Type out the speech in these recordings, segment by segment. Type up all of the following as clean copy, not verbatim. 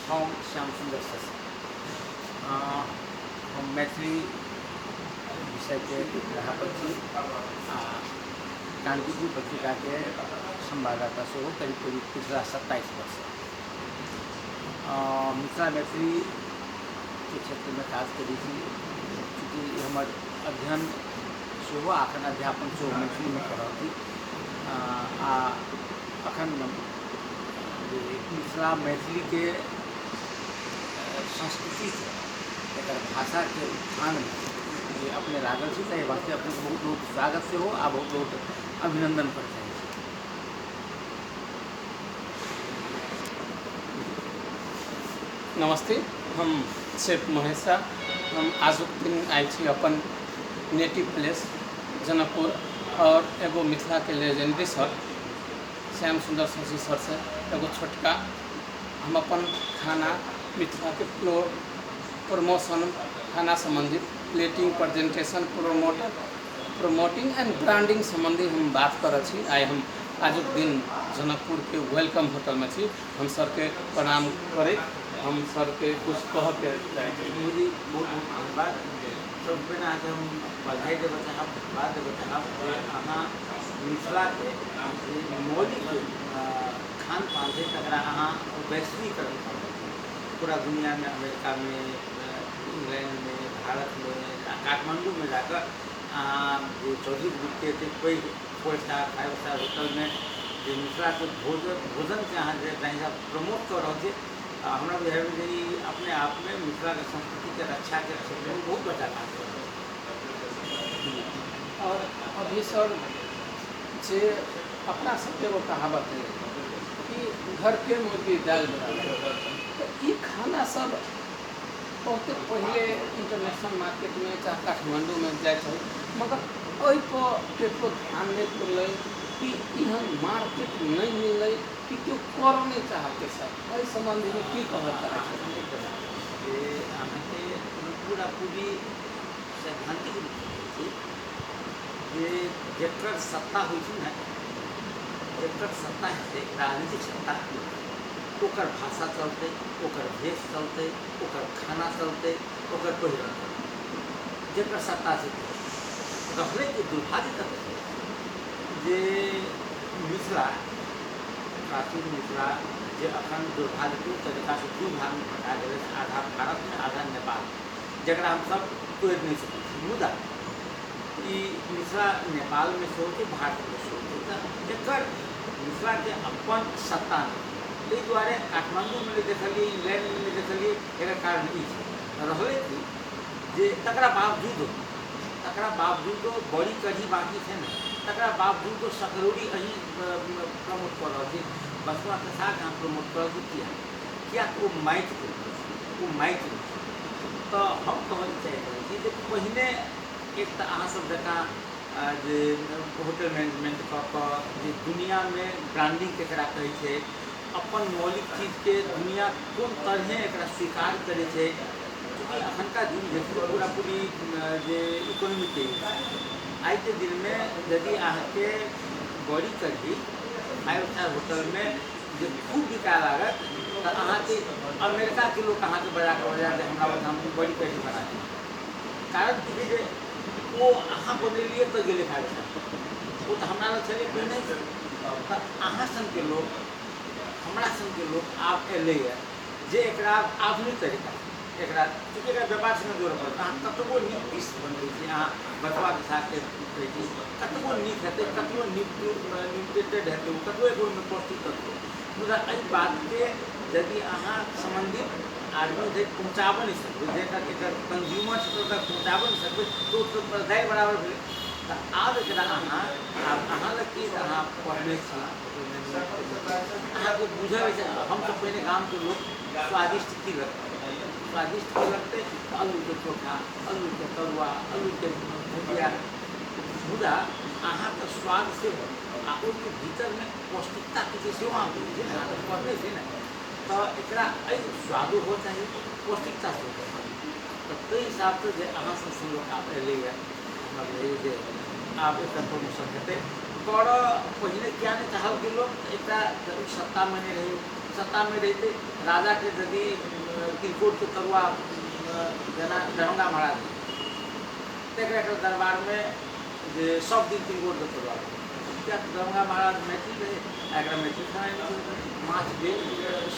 हम श्याम सुंदर शशि हम मैथिली विषय के ग्राहक छी कांतिपुर पत्रिका के संवाददाता से हो करीब करीब पिछला 27 वर्ष मिथिला मैथिली के क्षेत्र में काज करी थी चूँकि हमार अध्ययन से हो अखन अध्यापन से मैथिली में कर रही अखन मिथिला मैथिली के संस्कृति से एक भाषा के उत्थान में ये अपने लागल छी ताहि वास्ते अपने बहुत बहुत स्वागत से हो आ बहुत बहुत अभिनंदन कर चाहे नमस्ते। हम शेफ महेश शाह हम आजुक दिन आयल छी अपन नेटिव प्लेस जनकपुर और एगो मिथिला के लेजेंडरी सर श्याम सुंदर शशि सर से एगो छोटका हम अपन खाना मिथिला के प्रमोशन खाना संबंधित plating presentation promoting and branding संबंधी हम बात कर छी। आइ हम आजुक दिन जनकपुर के वेलकम होटल में छी। हम सर के प्रणाम करे हम सर के कुछ कह के मुझे बहुत बहुत धन्यवाद सब पहले आज हम बधाई देव चाहब धन्यवाद देव चाहब अहाँ मिथिला के मौलिक खान पान से तकरा अहाँ वैश्वीकरण पूरा दुनिया में अमेरिका में इंग्लैंड में भारत में काठमांडू में जाकर जो चौधरी ग्रुप के कोई 4 स्टार 5 स्टार होटल में जो मिथिला के भोजन के अहाँ कहीं प्रमोट कर रहे थे हमारा बिहार में यही अपने आप में मिथिला के संस्कृति के रक्षा के क्षेत्र में बहुत बड़ा काम कर रहे और अभी सर जे अपना सबके वो कहावत है कि घर के मुर्गी दाल बराबर तो ये खाना सब बहुत पहले इंटरनेशनल मार्केट में चाहे काठमांडू में जाए मगर ओहि पर केकरो ध्यान नहीं पड़े कि यहाँ मार्केट नहीं मिले कि क्यों कर नहीं चाहते सर एहि संबंधी में की कहता है अहाँके पूरा पूरी सैद्धांतिक जे जेकर सत्ता हुई थी ना जेकर सत्ता है राजनीतिक सत्ता ओकर भाषा चलते ओकर भेष चलते ओकर खाना चलते ओकर पहिरन जेकर सत्ता से रहले के दुर्भाग्य तक जे मिथिला प्राचीन मिथिला जे अखन दुर्भाग्यपूर्ण तरीका से 2 भाग में बटा गए आधा भारत में आधा नेपाल जरा हम सब तोड़ नहीं सकते मुदा ई मिथिला नेपाल में से होते भारत में से होते जकर मिथिला के अपन सत्ता नहीं द्वारे काठमांडू में देखलिए इंग्लैंड में देखलिए एक कारण ई रहे थी जे तकरा बावजूद बड़ी कढ़ी बाकी है ना तकरा बावजूद सकरौरी अही प्रमोट कर रहे थे बसुआ के साथ हम प्रमोट कर किया क्या वो माइट तो हम कहल चाहिए कि पहले एक तो अहाँ सब जका जे होटल मैनेजमेंट कऽ दुनिया में ब्रांडिंग केकरा कहै छै अपन मौलिक चीज के दुनिया कोन तरहे एकरा स्वीकार करे छै क्योंकि अखनका दिन देखिए पूरा पूरी जे इकोनॉमी के आज के दिन में यदि अहाँके बड़ी कढ़ी 5 स्टार होटल में जो खूब बिका लागत तो अहाँके अमेरिका के लोग अहाँके बजा के हमरा हम बड़ी कढ़ी बना दी कारण कि वो अहाँ बनेलिए तो गए भाई वो तो हमारा चले कोई नहीं तो अहाँ सन के लोग हमरा सन के लोग आप एले जे एकरा आधुनिक तरीका एकरा चूँकि एक व्यापार से जोड़ पड़ता अहाँ कतबो नीक डिश बनबै छी अहाँ बथुआ के साथ कहै छी कतबो नीक हेतै कतबो न्यूट्रिटेड हेतै कतबो एगो में पौष्टिक तत्व मुदा एहि बात के यदि अहाँ संबंधित आदमी तक पहुँचाब नहीं सकते एक कंज्यूमर तक पहुँचाब नहीं सकते तो दाल बराबर भेल तो आब एक अहाँ लग की अहाँ पढ़ने अहाँ को बुझे हम सब पहले गाँव के लोग स्वादिष्ट की लगते आलू के चोखा आलू के तरुआ आलू के भुजिया मुदा अहाँ के स्वाद से के भीतर में पौष्टिकता की सेवा पढ़ने से ना तो एक स्वादो हो चाहिए पौष्टिकता से तो ताहि हिसाब से जे अहाँ सब संग आप एले जे आप एक प्रमोशन हेतै कर पहले क्या नहीं चाहल कि लोग एक सत्ता में नहीं रहे सत्ता में रहते राजा के यदि तिलकोट के तरुआ जेना दरभंगा महाराज तकरा के दरबार में जे सब दिन तिलकोट के तरुआ क्या दरभंगा महाराज मैथिल रहे एकरा मैथिल खाना माछ बेल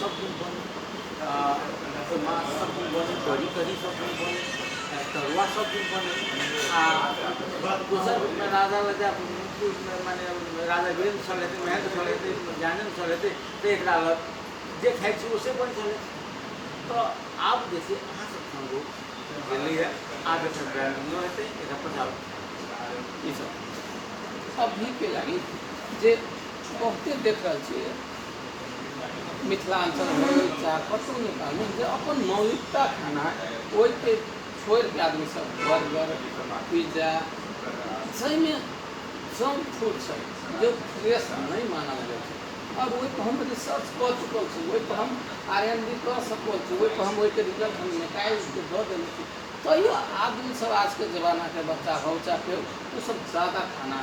सब दिन बने माछ सब दिन बने कढ़ी कढ़ी सब दिन बने तरुआ सब दिन बने आ दोसर में राजा राजा माने राजा वीरेंद्र चल हेतै महेंद्र चल हेतै ज्ञानेंद्र चल हेतै तो एकरा लग जे खाइ छै ओसे बन चले तो आब जैसे अहाँ सब संयोग गेलिए आब एकर ब्रांडिंगो हेतै एकर प्रचार ई सब अभी के लगी जे बहुते देख रहल छियै मिथिलांचल हो चाहे कतहु नेपाल में जे अपन मौलिकता खाना ओहिके छोड़ के आदमी सब बर्गर पिज्जा सही में जंक फूड है जो फ्रेश नहीं मानल जाए और वही पर हम रिसर्च कर चुकल छी वही पर हम R&D कर सकल छी वही पर हम वही के रिजल्ट हम निकाल के दे देने तैयो आदमी सब आज के जमाना के बच्चा हो चाहे वो सब ज़्यादा खाना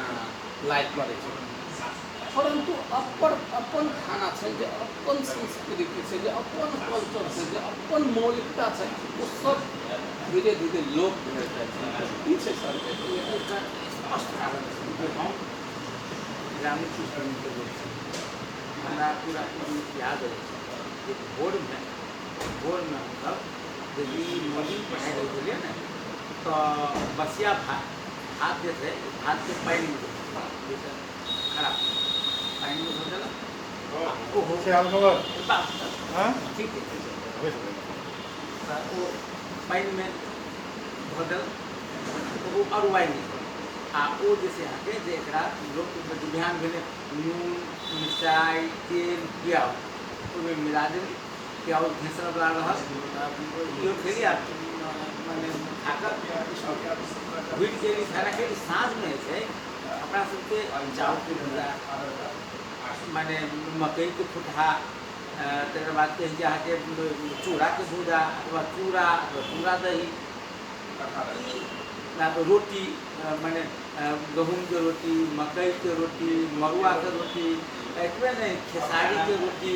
लाइक करे छै परंतु अपन खाना है जो अपन संस्कृति है जो अपन कल्चर है जो अपन मौलिकता है वो सब धीरे धीरे लोप भेल जाइ छै सर स्पष्ट हम ग्रामीण क्षेत्र के लोग हमारा पूरा याद है भोर में हम सब यदि मॉर्निंग पढ़ाई रही है ना तो बसिया भात जैसे भात के पानी में खराब पानी में हो जाला ठीक है वो पानी में भदल तो वो अरुवाई नहीं आ वो जैसे आके जेकरा लोग बिहान भेले नून मिर्चाई तेल प्याज ओमे मिला देली प्याज घेसर वाला रहल यो खेली आ माने खाकर भूट के खाना के साँझ में है अपना सबके चावल के भूजा माने मकई के फुटहा तकर बाद कहीं जहाँ के चूड़ा के भूजा अथवा चूड़ा दही ना तो रोटी माने गहूम के रोटी मकई के रोटी मरुआ के रोटी एक नहीं खेसारी के रोटी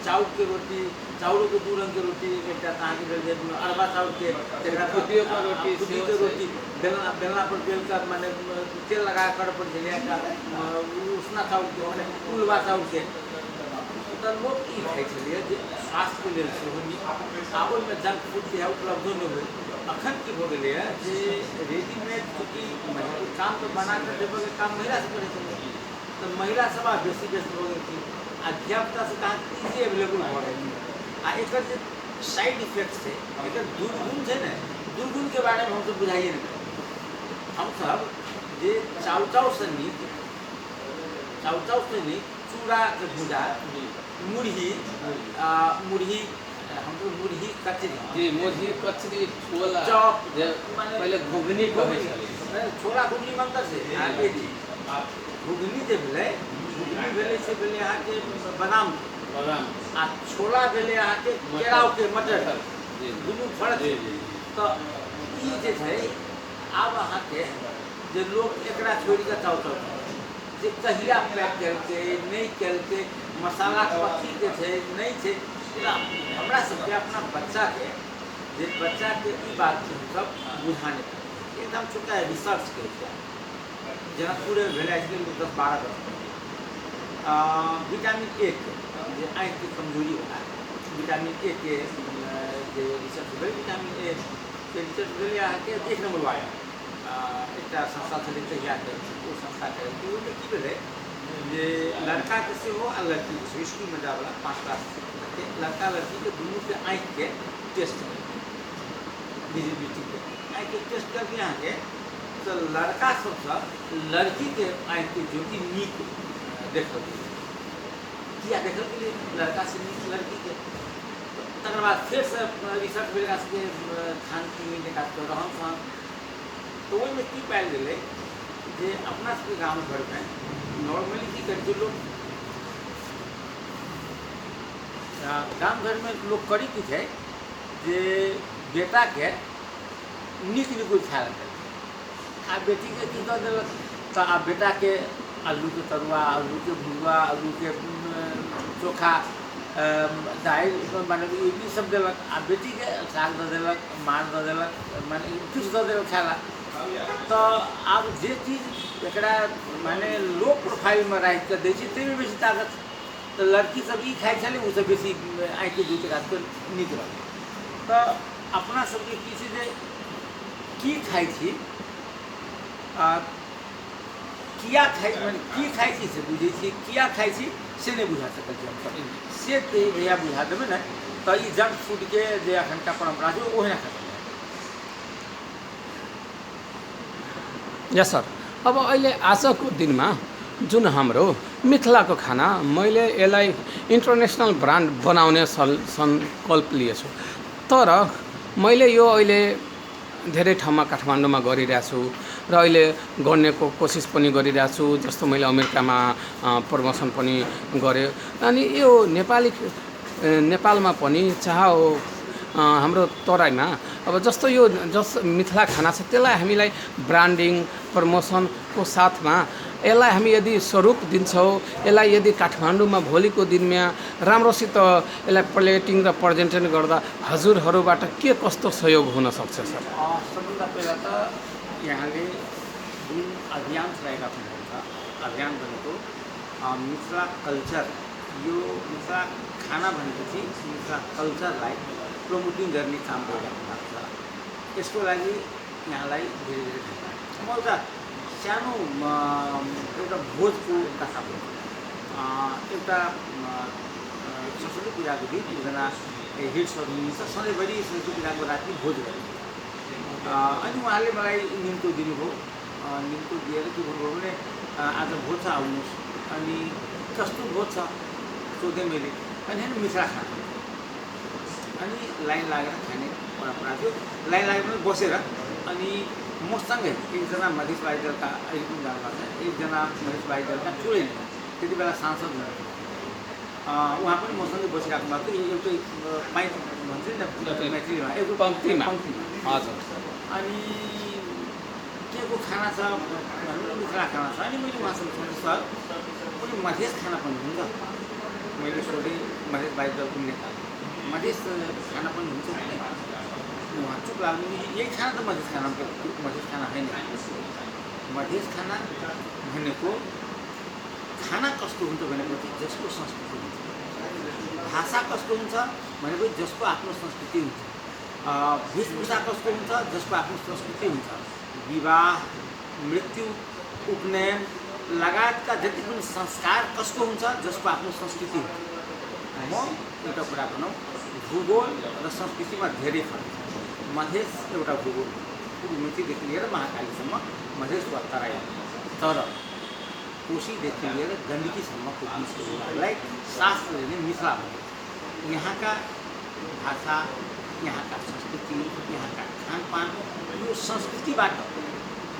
चाउर के रोटी चाउर के दू रंग के रोटी एक अरबा चाउर के खुदियो का रोटी खुदी के रोटी बेलना पर बेल कर माने तेल लगा कर पर झिलिया का उसना चाउर के माने उलवा चाउर के तो लोग ई खाई छलिए जे स्वास्थ्य के लिए सेहो आब में जंक फूड के उपलब्ध नहीं हुए अखन की हो गए है जे रेडीमेड चूँकि काम तो बना कर देवे के काम महिला से करे छलिए तो महिला सब बेसी व्यस्त हो गई थी अध्यापकता से कहाँ इजी अवेलेबल हो गई आ एक साइड इफेक्ट है एक दुर्गुण है ना दुर्गुण के बारे में हम सब बुझाइए नहीं हम सब जे चाउ से नीक चूड़ा के भूजा मुरही हम तो मुरही कचरी जी मुरही कचरी छोला चॉप पहले घुगनी कहे छलिए छोला घुगनी मंतर से आगे जी घुगनी जे भेलै घुगनी भेलै से भेलै यहाँ के बादाम आ छोला भेलै यहाँ के केराव के मटर दुनू फर्क तो ई जे छै आब अहाँ के जे लोग एकरा छोड़ के चाउ जे कहिया पैक केलकै नहीं केलकै मसाला कथी के छै नहीं छै हमरा सबके अपना बच्चा के ई बात के सब बुझाने एकदम छोटा रिसर्च के जना पूरे भेले आइसक्रीम 10-12 विटामिन ए के आँख की कमजोरी होला विटामिन ए के जे रिसर्च भेल विटामिन ए के रिसर्च भेल अहाँके 1 नंबर आया एक संस्था चलित तैयार कर वो संस्था करें ओहिमे की भेलै जे लड़का के सेहो आ लड़की के स्कूल में जावला 5 क्लास के लड़का लड़की के दुनू के आँख के टेस्ट विजिबिलिटी के आँख के टेस्ट कर दिया के तो लड़का सबसे लड़की के आँख के ज्योति नीक देखल किया देखल के लिए लड़का से नीक लड़की के तकर बाद फिर से रिसर्च भेल के खान पीन का रहन सहन तो वही में की पायल गए जे अपना सबके गाँव घर में नॉर्मली की करके लोग गाँव घर में लोग करी की है जे बेटा के नीक नीक खाए आ बेटी के की दऽ देलक तो आ बेटा के आलू के तरुआ, आलू के भुजुआ, आलू के चोखा, दाल माने ये सब दिलक। आ बेटी के साग दे दिलक, मार दे दिलक, माने कुछ दे दिलक खाला। तो अब जे चीज एकरा माने लो प्रोफाइल में राख के दै छी ताहिमे बेसी ताकत। तो लड़की सब ई खाइ छलै, उ सब बेसी आँखि के दूध खास कर नीक रहल। तो अपना सबके की छै जे की खाइ छी आ किया खाइ माने की खाइ छी से बुझै छी, किया खाइ छी से नहीं बुझा सकल छी हमसब। से जहिया बुझा देबै ने तो ई जंक फूड के जे अखनका परंपरा छै ओहे खत्म। यस सर। अब अहिले आजको दिनमा जुन हाम्रो मिथिलाको खाना मैले यसलाई इन्टरनेसनल ब्रान्ड बनाउने सङ्कल्प लिएछु। तर मैले यो अहिले धेरै ठाउँमा काठमाडौँमा गरिरहेको छु र अहिले गर्नेको कोसिस पनि गरिरहेको छु। जस्तो मैले अमेरिकामा प्रमोसन पनि गरेँ। अनि यो नेपालमा पनि चाहे हाम्रो तराईमा अब जस्तो यो मिथिला खाना छ त्यसलाई हामीलाई ब्रान्डिङ प्रमोसनको साथमा यसलाई हामी यदि स्वरूप दिन्छौँ, यसलाई यदि काठमाडौँमा भोलिको दिनमा राम्रोसित यसलाई प्लेटिङ र प्रेजेन्टेसन गर्दा हजुरहरूबाट के कस्तो सहयोग हुन सक्छ सर? सबभन्दा पहिला त यहाँले जुन अभियान चलाएका हुनुहुन्छ, अभियान भनेको मिथिला कल्चर, यो मिथिला खाना भनेपछि मिथिला कल्चरलाई प्रमोटिङ गर्ने काम गरिरहेको भएको छ। यसको लागि यहाँलाई धेरै धेरै धन्यवाद। म एउटा सानो एउटा भोजको कथा भन्छु। एउटा सरस्वती पूजाको दिन एकजना हिट्सहरू हुनुहुन्छ, सधैँभरि सरस्वती पूजाको राति भोज गरे। अनि उहाँले मलाई निम्तो दिनुभयो। निम्तो दिएर के भन्नुभयो भने आज भोज छ आउनुहोस्। अनि कस्तो भोज छ सोधेँ मैले। अनि होइन मिथिला खाना। अनि लाइन लागेर खाने परम्परा थियो। लाइन लागेर पनि बसेर अनि मसँगै एकजना मधेस बाई दलका, अहिले पनि जानुभएको छ, एकजना मधेस बाई दलका ठुलै नेता, त्यति बेला सांसद हुनुहुन्थ्यो। उहाँ पनि मसँगै बसिराख्नु भएको थियो। एउटै पाइप भन्छ नि मैथिलीमा, एउटा पङ्क्तिमा। हजुर। अनि के को खाना छ भनेर मिथिला खाना छ। अनि मैले उहाँसँग सोधेँ, सर कुनै मधेस खाना पनि हुन्छ? मैले सोधेँ मधेस बाई दलको नेता, मधेस खाना पनि हुन्छ भने? उहाँ चुप लाग्नु, यही खाना त मधेस खाना होइन। मधेस खाना भनेको खाना कस्तो हुन्छ भनेपछि जसको संस्कृति हुन्छ, भाषा कस्तो हुन्छ भनेपछि जसको आफ्नो संस्कृति हुन्छ, वेशभूषा कस्तो हुन्छ जसको आफ्नो संस्कृति हुन्छ, विवाह, मृत्यु, उपनयन लगायतका जति पनि संस्कार कस्तो हुन्छ जसको आफ्नो संस्कृति हुन्छ। म एउटा कुरा भनौँ, भूगोल र संस्कृतिमा धेरै फरक छ। मधेस एउटा भूगोल, पूर्वमेचीदेखि लिएर महाकालीसम्म मधेस वा तराई। तर कोशीदेखि लिएर गण्डकीसम्मको बिचको विभागलाई शास्त्रले नै मिथिला भन्छ। यहाँका भाषा, यहाँका संस्कृति, यहाँका खानपान यो संस्कृतिबाट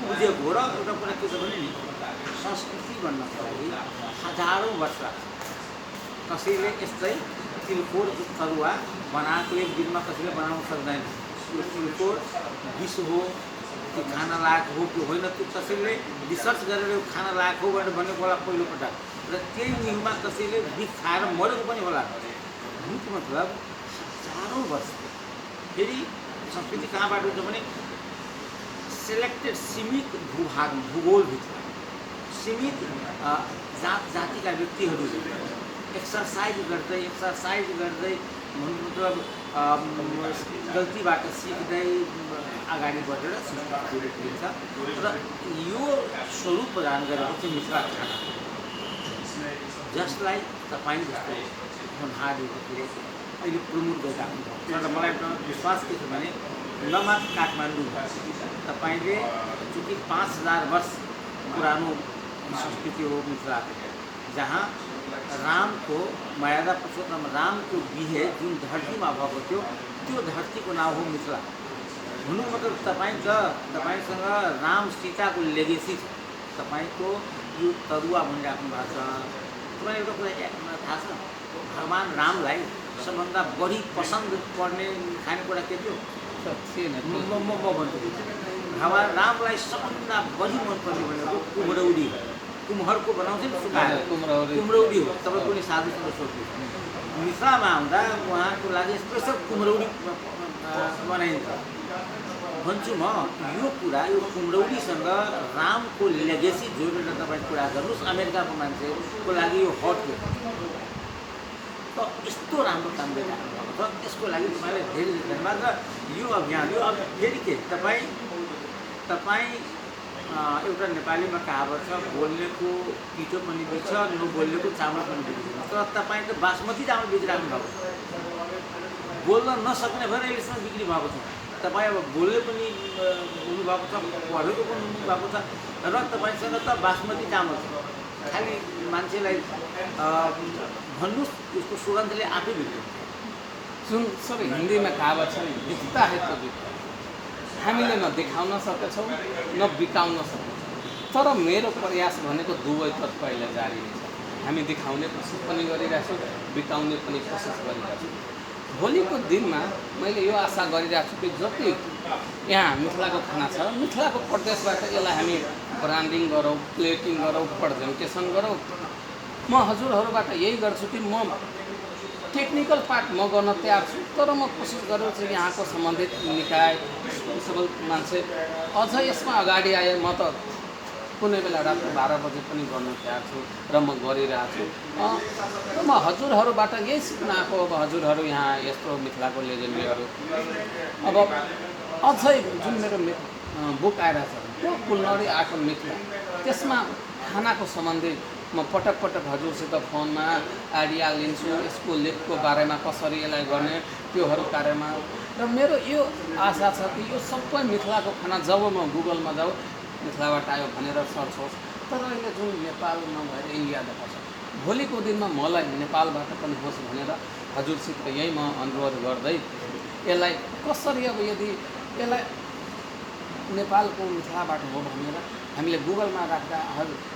उब्जेको हो। र एउटा कुरा के छ भने नि, संस्कृति बन्नको लागि हजारौँ वर्ष लाग्छ। कसैले यस्तै तिलकोरको तरुवा बनाएको एक दिनमा कसैले बनाउन सक्दैन। यो तिलकोर विष हो कि खाना लायक हो कि होइन, त्यो कसैले रिसर्च गरेर यो खाना लायक हो भनेर भनेको होला पहिलोपटक। र त्यही निहुमा कसैले विष खाएर मरेको पनि होला। भुटको मतलब हजारौँ वर्ष। फेरि संस्कृति कहाँबाट हुन्छ भने सेलेक्टेड सीमित भूगोलभित्र सीमित जातिका व्यक्तिहरू एक्सर्साइज गर्दै मतलब गल्तीबाट सिक्दै अगाडि बढेर संस्कृति देखिन्छ। र यो स्वरूप प्रदान गरेपछि मिथिला खाना, जसलाई तपाईँ जस्तो होनहारहरूले अहिले प्रमोट गरिराख्नु भएको छ। र मलाई एउटा विश्वास के छ भने नमात्र काठमाडौँ, तपाईँले चूँकि 5000 वर्ष पुरानो संस्कृति हो मिथिलाको, जहाँ रामको मर्यादा पुरुषोत्तम रामको बिहे जुन धरतीमा भएको थियो त्यो धरतीको नाम हो मिथिला। हुनु मतलब तपाईँसँग राम सीताको लेगेसी छ। तपाईँको यो तरुवा भनिराख्नु भएको छ। तपाईँ एउटा कुरा थाहा छ, भगवान रामलाई सबभन्दा बढी पसन्द पर्ने खानेकुरा के थियो? म भन्छु, भगवान रामलाई सबभन्दा बढी मनपर्ने भनेको कुम्रौरी हो। कुम्हरको बनाउँछ नि सुकाएर कुम्रौडी हो। तपाईँ कुनै साधुसँग सोध्नु मिथिलामा आउँदा उहाँको लागि स्पेसल कुम्रौडी बनाइन्छ। भन्छु म यो कुरा यो कुम्रौडीसँग रामको लेगेसी जोडेर तपाईँ कुरा गर्नुहोस्। अमेरिकाको मान्छेको लागि यो हट हो। त यस्तो राम्रो काम गरिराख्नु भएको छ, त्यसको लागि तपाईँलाई धेरै धन्यवाद। र यो अभियान यो फेरि के तपाईँ एउटा नेपालीमा कहावत छ, बोल्नेको पिठो पनि बिग्छ, नबोल्नेको चामल पनि बिग्छ। तर तपाईँ त बासमती चामल बिग्रिराख्नु भएको छ, बोल्न नसक्ने भएर अहिलेसम्म बिक्री भएको छ। तपाईँ अब बोल्ने पनि हुनुभएको छ, पढेको पनि हुनुभएको छ, र तपाईँसँग त बासमती चामल छ। खालि मान्छेलाई भन्नुहोस्, यसको सुगन्धले आफै बिग्रिन्छ। जुन सबै हिन्दीमा कहावत छ नि, दिखता है तो बिकता है। हामीले न देखाउन सकेछौँ न बिकाउन सकेछौँ, तर मेरो प्रयास भनेको दुवैतर्फ अहिले जारी नै छ। हामी देखाउने कोसिस पनि गरिरहेछौँ, बिकाउने पनि कोसिस गरिरहेछौँ। भोलिको दिनमा मैले यो आशा गरिरहेको छु कि जति यहाँ मिथिलाको खाना छ, मिथिलाको प्रदेशबाट यसलाई हामी ब्रान्डिङ गरौँ, प्लेटिङ गरौँ, प्रेजेन्टेसन गरौँ। म हजुरहरूबाट यही गर्छु कि म टेक्निकल पार्ट म गर्न तयार छु, तर म कोसिस गरेर चाहिँ यहाँको सम्बन्धित निकाय सबै मान्छे अझ यसमा अगाडि आए। म त कुनै बेला रात 12 बजे पनि गर्न तयार छु र म गरिरहेको छु। र म हजुरहरूबाट यही सिक्न आएको। अब हजुरहरू यहाँ यस्तो मिथिलाको लेजेन्डरीहरू, अब अझै जुन मेरो बुक आइरहेको छ त्यो कुलनरी आर्ट अन मिथिला, त्यसमा खानाको सम्बन्धी म पटक पटक हजुरसित फोनमा आइडिया लिन्छु, यसको लेखको बारेमा कसरी यसलाई गर्ने त्योहरू बारेमा। र मेरो यो आशा छ कि यो सबै मिथिलाको खाना जब म गुगलमा जाउँ मिथिलाबाट आयो भनेर सर्च होस्। तर अहिले जुन नेपाल नभएर इन्डिया देखाउँछ, भोलिको दिनमा मलाई नेपालबाट पनि होस् भनेर हजुरसित यही म अनुरोध गर्दै यसलाई कसरी, अब यदि यसलाई नेपालको मिथिलाबाट हो भनेर हामीले गुगलमा राख्दा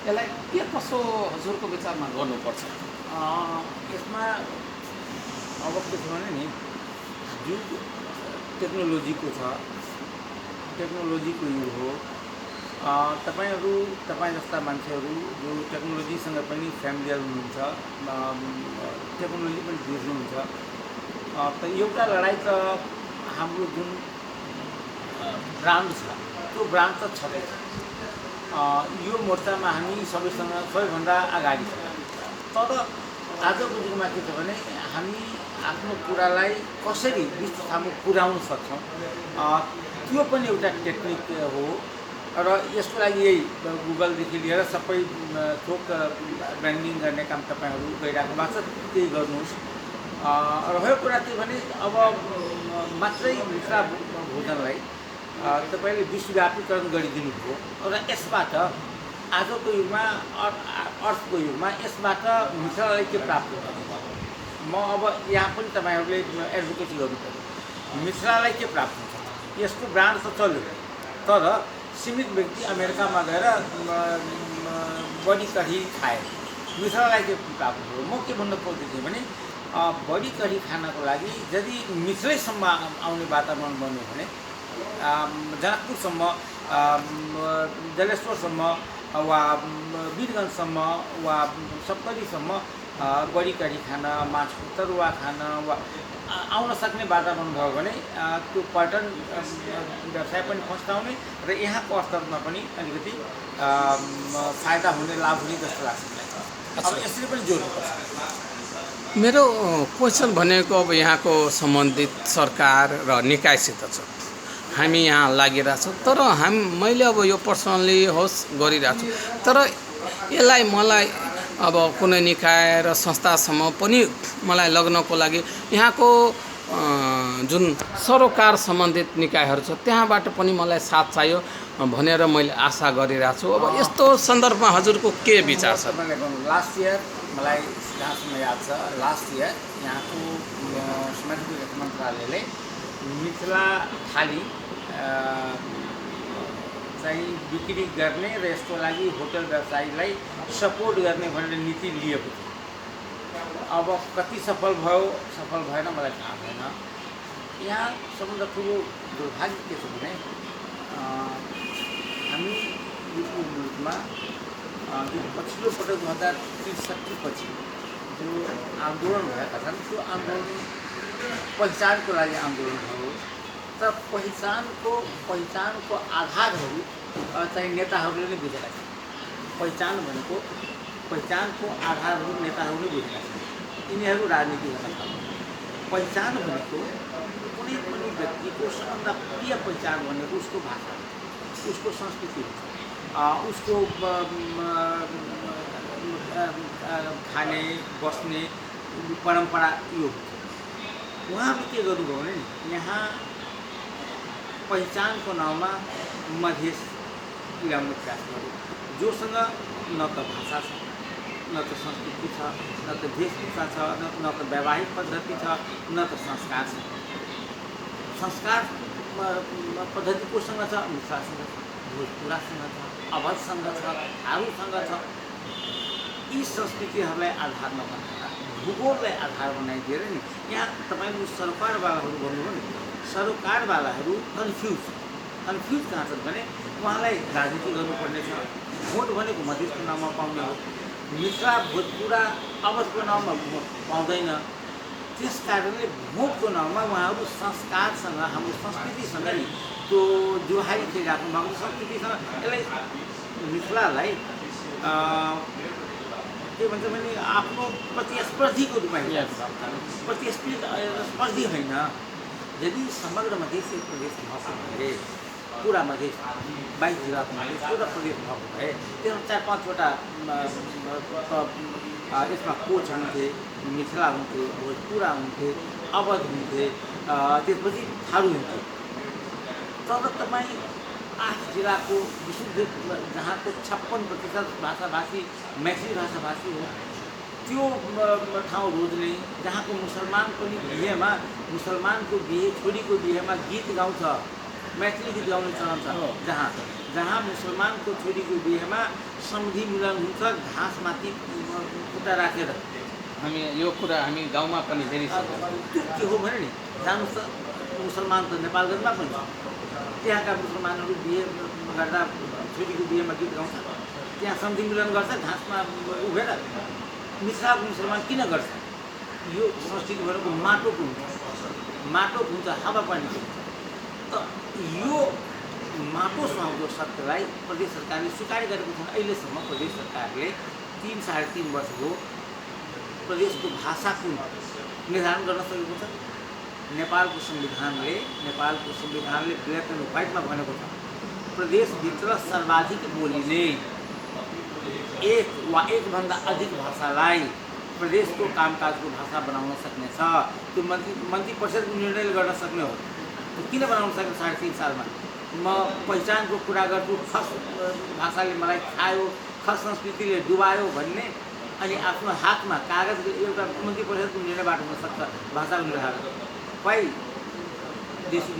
यसलाई के कसो हजुरको विचारमा गर्नुपर्छ? यसमा अब के छ भने नि, जुग टेक्नोलोजीको छ, टेक्नोलोजीको युग हो। तपाईँ जस्ता मान्छेहरू जो टेक्नोलोजीसँग पनि फ्यामिलियर हुनुहुन्छ, टेक्नोलोजी पनि बुझ्नुहुन्छ। त एउटा लडाइँ त हाम्रो जुन ब्रान्ड छ त्यो ब्रान्ड त छँदैछ। यो मोर्चामा हामी सबैभन्दा अगाडि छ। तर आजको युगमा के छ भने हामी आफ्नो कुरालाई कसरी विश्वसम्म पुर्याउन सक्छौँ, त्यो पनि एउटा टेक्निक हो। र यसको लागि यही गुगलदेखि लिएर सबै थोक ब्रान्डिङ गर्ने काम तपाईँहरू गरिराख्नु भएको छ, त्यही गर्नुहोस्। रहेको कुरा के भने अब मात्रै मिथिला भोजनलाई तपाईँले विश्वव्यापीकरण गरिदिनु भयो र यसबाट आजको युगमा अर्थको युगमा यसबाट मिथिलालाई के प्राप्त हुन्छ? म अब यहाँ पनि तपाईँहरूले एडभोकेसी गर्नु पर्यो। मिथिलालाई के प्राप्त हुन्छ? यसको ब्रान्ड त चल्यो, तर सीमित व्यक्ति अमेरिकामा गएर बडी कढी खाए, मिथिलालाई के प्राप्त भयो? म के भन्न खोज्दैछु भने बडी कढी खानको लागि यदि मिथिलैसम्म आउने वातावरण बन्यो भने जनकपुरसम्म, जलेश्वरसम्म वा वीरगञ्जसम्म वा सप्तरीसम्म बडी कढी खान, माछको तरुवा खान वा आउन सक्ने वातावरण भयो भने त्यो पर्यटन व्यवसाय पनि फस्टाउने र यहाँको अर्थमा पनि अलिकति फाइदा हुने, लाभ हुने जस्तो लाग्छ मलाई। अब यसरी पनि जोड्नुपर्छ। मेरो क्वेसन भनेको अब यहाँको सम्बन्धित सरकार र निकायसित छ। हामी यहाँ लागिरहेछौँ, तर मैले अब यो पर्सनली होस् गरिरहेको छु, तर यसलाई मलाई अब कुनै निकाय र संस्थासम्म पनि मलाई लग्नको लागि यहाँको जुन सरोकार सम्बन्धित निकायहरू छ त्यहाँबाट पनि मलाई साथ चाहियो भनेर मैले आशा गरिरहेको छु। अब यस्तो सन्दर्भमा हजुरको के विचार छ? लास्ट इयर मलाई जहाँसम्म याद छ, लास्ट इयर यहाँको सामाजिक विकास मन्त्रालयले मिथिला थाली चाहिँ बिक्री गर्ने र यसको लागि होटल व्यवसायीलाई सपोर्ट गर्ने भनेर नीति लिएको थियो। अब कति सफल भयो सफल भएन मलाई थाहा भएन। यहाँ सबभन्दा ठुलो दुर्भाग्य के छ भने हामी यो मुलुकमा जो पछिल्लो पटक 2063 पछि जो आन्दोलन भएका छन् त्यो आन्दोलन पहिचानको लागि आन्दोलन हो। तर पहिचानको आधारहरू चाहिँ नेताहरूले नै बुझेका छन्। पहिचानको आधारहरू नेताहरूले बुझेका छन्। यिनीहरू राजनीति गर्न थाल्छन्। पहिचान भनेको कुनै पनि व्यक्तिको सबभन्दा प्रिय पहिचान भनेको उसको भाषा, उसको संस्कृति, उसको खाने बस्ने परम्परा यो हुन्छ। उहाँहरूले के गर्नुभयो भने यहाँ पहिचानको नाउँमा मधेस ल्याउने प्रयास गर्यो, जोसँग न त भाषा छ, न त संस्कृति छ, न त वेशभूषा छ, न त वैवाहिक पद्धति छ, न त संस्कार छ। संस्कार पद्धति कोसँग छ? मिथिलासँग छ, भोजपुरासँग छ, अवधसँग छ, थारूसँग छ। यी संस्कृतिहरूलाई आधार नबनाएर भूगोललाई आधार बनाइदिएर नि यहाँ तपाईँले सरोकारवालाहरू भन्नुभयो नि, सरोकारवालाहरू कन्फ्युज कहाँ छन् भने उहाँलाई राजनीति गर्नुपर्ने छ। भोट भनेको मधेसको नाममा पाउने हो, मिथिला भोजपुरा अवधको नाममा भोट पाउँदैन। त्यस कारणले भोटको नाममा उहाँहरू संस्कारसँग, हाम्रो संस्कृतिसँग नि त्यो जोहारी खेलिराख्नु भएको संस्कृतिसँग यसलाई मिथिलालाई के भन्छ भने आफ्नो प्रतिस्पर्धीको रूपमा प्रतिस्पर्धी होइन। यदि समग्र मधेस प्रदेश भएको भए, पुरा मधेस 22 जिल्लाको मधेस पुरा प्रदेश भएको भए त्यसमा 4-5वटा यसमा कोच हुन्थे, मिथिला हुन्थे, भोजपुरा हुन्थे, अवध हुन्थे, त्यसपछि थारू हुन्थे। तर तपाईँ 8 जिल्लाको विशुद्ध जहाँको 56% भाषाभाषी मैथिली भाषाभाषी हो, त्यो ठाउँ रोज्ने, जहाँको मुसलमान पनि बिहेमा, मुसलमानको बिहे, छोरीको बिहेमा गीत गाउँछ, मैथिली गीत गाउने चलन छ। जहाँ मुसलमानको छोरीको बिहेमा सम्धि मिलन हुन्छ घाँसमाथि खुट्टा राखेर। यो कुरा हामी गाउँमा पनि धेरै त्यो के हो भने नि, जानुहोस् त मुसलमान त नेपालगञ्जमा पनि छ। त्यहाँका मुसलमानहरू बिहे गर्दा छोरीको बिहेमा गीत गाउँछ, त्यहाँ सम्धि मिलन गर्छ घाँसमा उभिएर। मिथिलाको मुसलमान किन गर्छ? यो संस्कृति भनेको माटोको हुन्छ, हावापानी हुन्छ। त यो माटो सुहाउँदो सत्यलाई प्रदेश सरकारले स्वीकार गरेको छैन। अहिलेसम्म प्रदेश सरकारले 3-3.5 वर्ष हो प्रदेशको भाषा कुन निर्धारण गर्न सकेको छ। नेपालको संविधानले ब्ल्याक एन्ड व्हाइटमा भनेको छ प्रदेशभित्र सर्वाधिक बोलिने एक वा एकभन्दा अधिक भाषालाई प्रदेशको कामकाजको भाषा बनाउन सक्नेछ। त्यो मन्त्री परिषदको निर्णयले गर्न सक्ने हो। किन बनाउन सक्ने? 3.5 सालमा म पहिचानको कुरा गर्छु, खस भाषाले मलाई खायो, खस संस्कृतिले डुबायो भन्ने, अनि आफ्नो हातमा कागज एउटा मन्त्री परिषदको निर्णयबाट हुनसक्छ भाषाको निर्धारण। देश